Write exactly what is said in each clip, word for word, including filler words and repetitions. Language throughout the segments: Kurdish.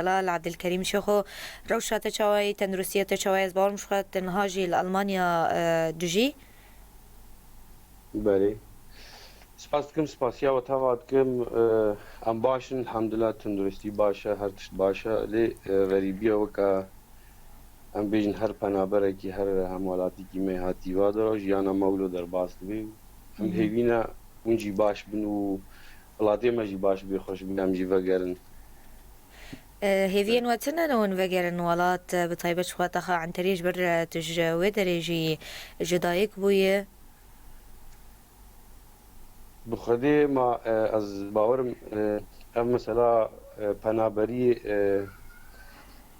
Lal Abdülkerim Şêxo, rewşa te çawa ye, tenduristiya te çawa ye? Ez bawer im ji xwe tu niha jî li Almanya, e, dijî. Belê. Spas dikim, spasiya we teva dikim. E, em baş in, elhamdulillah, tenduristî baş e, her tişt baş e. Lê, e, xerîbiya weke, em bêjin, her penaberekî, her hemwelatîkî me hatî va de jiyana me wilo derbas dibe. Em Hı hı. hêvî ne hûn jî baş bin û welatê me jî baş bê, xweş bê, em jî vegerin. E, hêviyên we çi ne hûn vegerin welat, e, bi taybet ji xwe taxa Enteriyê ji ber, e, tu ji wê derê jî ji dayik bûyî? Bi Xwedê ma, e, ez bawer im, e, ev mesela, e, penaberiyê, e,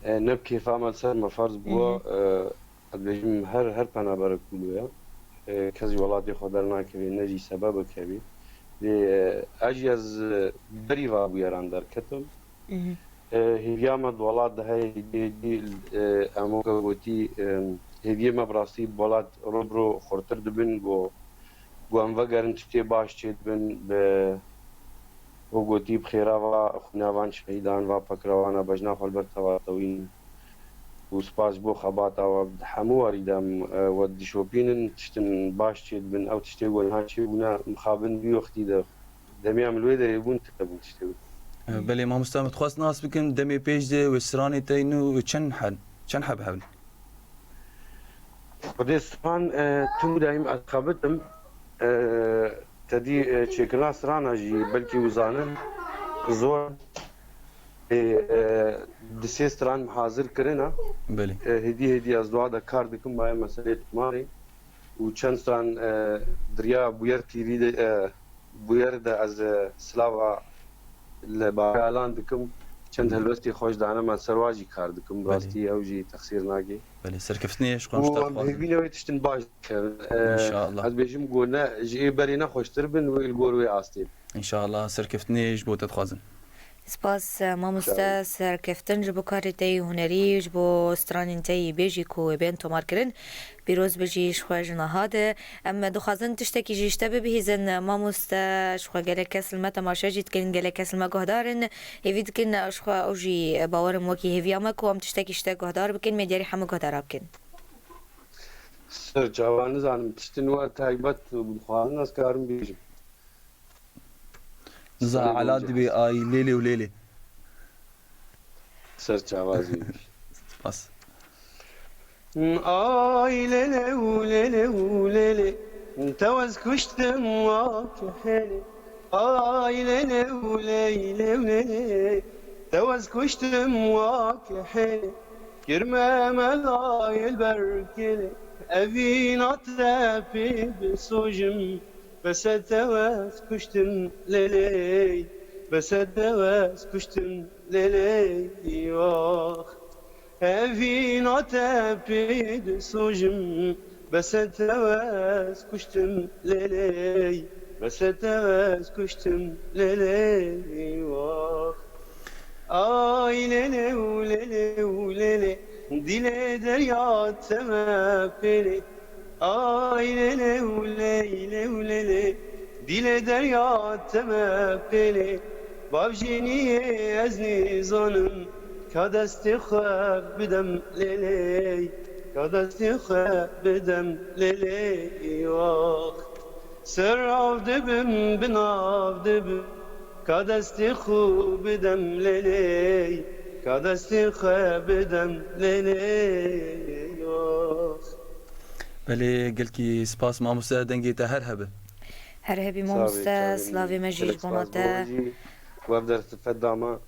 e, ne bi kêfa me li ser me ferz bû, Hı hı. e, ez dibêjim her, her penaberek wilo ye. E, kes ji welatê xwe dernakeve, ne jî sebebek hebe. Lê, e, ez jî ez, e, berî va bûyeran derketim. Mhm. E, hêviya me di welat de heye, hêdî, hêdî, e, em weke gotî, e, hêviyê me bi rastî bi welat ro bi ro xurtir dibin, ku, ku em vegerin tiştê baş çêdibin, bi, wek gotî, bi xêra va xwîna van şehîdan, va pekrewana bejna xwe li ber teva tewîn. Û spas ji bo xebata we. Di hemû warî de em, e, we dişopînin, tiştin baş çêdibin. Ew tiştê ku niha çêbûne, mixabin wî wextî de demê em li wê derê bûn, tune bûn tiştê wî. E, belê, mamoste, em dixwest nas bikin, demê pêş de wê stranê te nû çend heb, çend heb hebin? Xwedê stran, e, tu dayîm ez xebitim. E, te dî, e, çêkirina strana jî belkî wizanin zor. Ê, e, di sê stran hazir kirine. Belê. E, hêdî hêdî ez dua de kar dikim, maye meselê tomarê. Û çend stran, e, diriya bûyer tîrî de, e, bûyer de ez, e, silava li Bakalan dikim. Çend helbestê xweş dane me ser wa jî kar dikim. Belê. Rastî ew jî texsîr nake. Belê, serkeftinê ji xwe Û em hêvîne wê tiştin baş dikevin. E, İnşallah. Ez bêjim ku ne ji ê berê ne xweştir bin, wê li gor wê astê bin. İnşallah, serkeftinê ji bo te dixwazin. Spas, e, mamoste, Sağ ol. Serkeftin ji bo karê te yî hunerî, ji bo stranên te yî bêjî ku wê bên tomarkirin. Pîroz bijî ji xwe ji niha de. Em dixwazin tiştekî jî ji te bibihîzin, mamoste, ji xwe gelek kes li me temaşe jî dikin, gelek kes li me guhdar in. Hêvî dikin ji xwe ew jî bawer im wekî hêviya me ku em tiştekî ji te guhdar bikin, me diyarî hemû guhdara bikin. Ser çava nizanim, tiştin wa taybet û dixwazin ez karim bêjim. Niza Serê Ela Gonca dibê Hesen. Ay lêlê û lêlê. Ser çava zî. Spas. Ay lêlê û lêlê û lêlê, te wez kuştim wak helê. Ay lêlê û lêlê û lêlê, te wez kuştim wak helê. Kirme me dayê li ber kelê, evîna te pê bisojim. Bese te wez kuştim lêley, bese te wez kuştim lêley, ah. Evîna te pê disojim, bese te wez kuştim lêley, bese te wez kuştim lêley, ah. Ay lêlê û lêlê û lêlê, dîlê derya te me pêlê. Ay lêlê û lêlê û lêlê, dîlê derya te me pêlê. Bavjîniyê ez nîzanim, ka destê xwe bidem lêlê, ka destê xwe bidem lêlê, ah. Ser av dibim, bin av dibim, ka destê xwe bidem lêlê, ka destê xwe bidem lêlê, ah. Belê, gelkî spas mamoste, dengê te her hebe. Her hebî Sağ ol, mamoste, sağ ol. Slavê me jî ji bona te. Gelek spas bo jî. Wev derfet dama.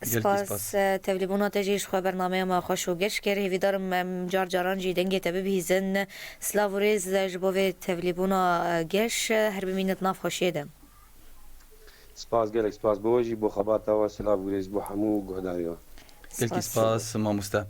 Gelkî spas, spas. E, tevlîbûna te jî ji xwe bernameya me xweş û geş kir. Hêvîdar im em car caran jî dengê te bibihîzin. Silav û rêz ji bo vê tevlîbûna, e, geş. Her bimînit nav xweşiyê de. Spas, gelek spas bo we jî, bo xebata we, silav û rêz bo hemû guhdarê we. Gelkî spas, mamoste.